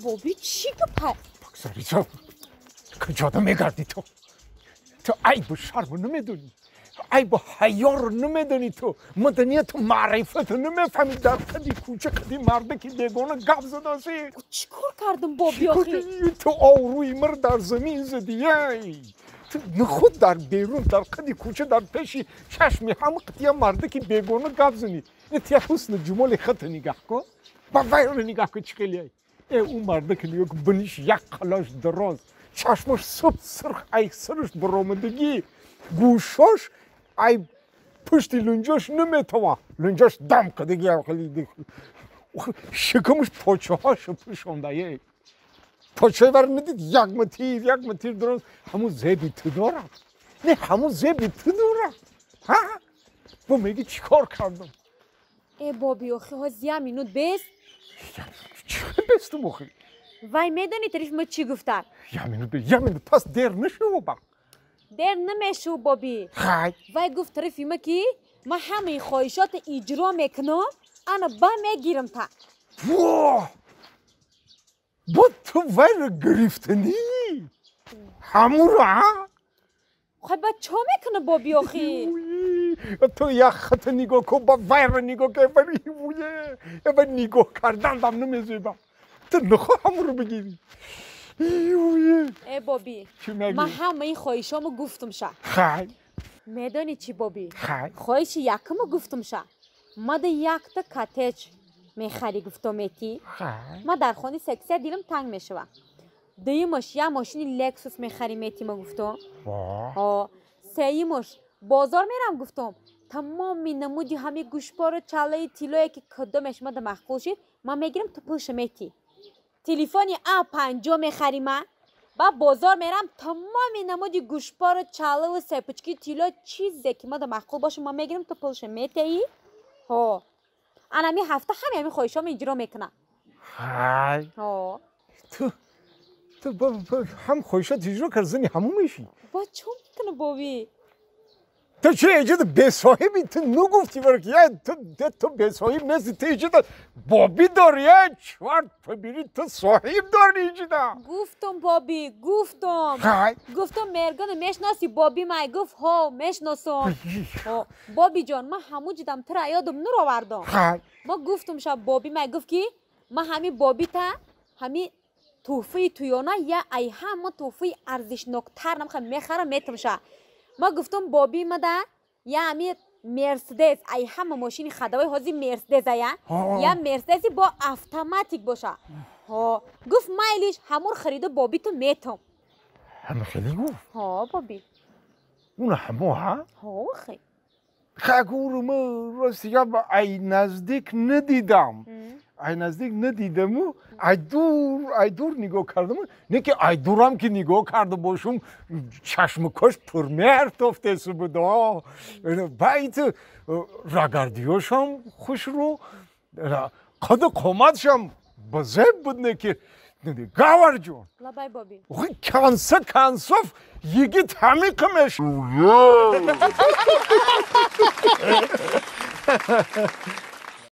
Боби, чӣ гапа? Баксаризо, куҷода мегардӣ ту? Ту айбу шарму намедонӣ, айбу ҳаёро намедонӣ, ту маданияту маърифату намефаҳмӣ. Дар қади кӯча қади мардаки бегона гап задасӣ. Чӣ кор кардам, Боби, охи? Ту обрӯи маро дар замин задӣ. Ту нахуд дар берун, дар қади кӯча, дар пеши чашми ҳама қития мардаки бегона гап занӣ. Тя ҳусну ҷумоли хата нигаҳ кун, ба вайро нигаҳ кун, чӣ хеле. Э, ӯ мардаки нигоҳ кун, биниш як қалош дароз, чашмош суб сурх, ай сараш баромадагӣ, гӯшош ай пушти лунҷош наметавон, лунҷош дам кадагӣ, шикамаш почаҳоша пӯшонда. Е, почаи вар надид, як матир, як матир дароз. Ҳамун зеби ту дорад, не, ҳамун зеби ту дорад. Ҳа, бо меги чӣ кор кардам? Э, Боби, охи, ҳоз я минут бес. Чӣ бестум, охи? Вай, медонӣ, тариф ма чӣ гуфта? Я минут, я минут пас, дер нашуво ба. Дер намешув, Боби. Хай. Вай гуфт тарифи ма, ки ма ҳамаи хоҳишота иҷро мекунам, ана ба мегирам та. Во, бо ту вайро гирифтанӣ ҳамуро, а? Хай, ба чо мекуна, Боби, охи? Ту як хата нигоҳ кун, ба вайро нигоҳ кун, ба нигоҳ кардан дам намезеба. Ту нахоҳ ҳамуро бигирӣ. Э, Боби, ман ҳамаи хоҳишомо гуфтумша. Хай. Медонӣ чӣ, Боби? Хай. Хоҳиши якумо гуфтумша: мада якта коттедж мехарӣ, гуфто, метӣ. Ма дар хони сексия дилам танг мешава. Дуюмаш, як мошини Лексус мехарӣ, метӣ, ма гуфтом. Сеюмаш, бозор мерам, гуфтом, тамоми намуди ҳами гӯшпору чаллаи тиллое, ки кадомеш мада маъқул шид, ман мегирам, ту пулша метӣ. Телефони А 50 мехарӣ, ма ба бозор мерам, тамоми намуди гӯшпору чаллаву сепучки тилло, чизе ки мада маъқул боша, ман мегирам, ту пулша метаӣ. Ҳо, анами ҳафта ҳами ҳами хоҳишомо иҷро мекунам. Ҳай. Ҳо. Ту ҳам хоҳишот иҷро кард, зани ҳамун мешӣ. Ба чо мекуна, Боби? Ту чӣ иҷода бесоҳиби? Ту нагуфтӣ вара ки ту бесоҳиб нести, ту иҷода боби дорӣ. Чвар побери, ту соҳиб дорӣ иҷода. Гуфтум, Боби, гуфтум. Хай. Гуфтум, мергана мешиноси, боби май? Гуфт: ҳо, мешиносум. Бобиҷон, ман ҳамун ҷидам тура ёдум нуровардам. Хай. Ма гуфтум ша, боби май гуфт, ки ма ҳами бобита ҳами тӯҳфаи туёна я ай ҳама тӯҳфаи арзишноктар намха мехарам, метумша. Ма гуфтум, боби мада я ами Мерседес, ай ҳама мошини хадавои ҳози Мерседес, ая я Мерседеси бо автоматик боша. Ҳо, гуфт, майлиш, ҳамур хариду бобиту метум. Ҳама хеле гуфт? Ҳо, боби. Уна ҳамо, ҳа? Ҳо, хе. Хак, ӯро ма рости гап ай наздик надидам, ай наздик надидаму, ай дур, ай дур нигоҳ кардаму. Не ки ай дурам ки нигоҳ карда бошум, чашму кош пурмеҳр тофтесу буда. Байт рагардиёшам хушрӯ, қаду қоматшам ба зеб буд. Не ки, Гаварҷон. Лабай, Боби. Конце концов йигит ҳамиқа меш.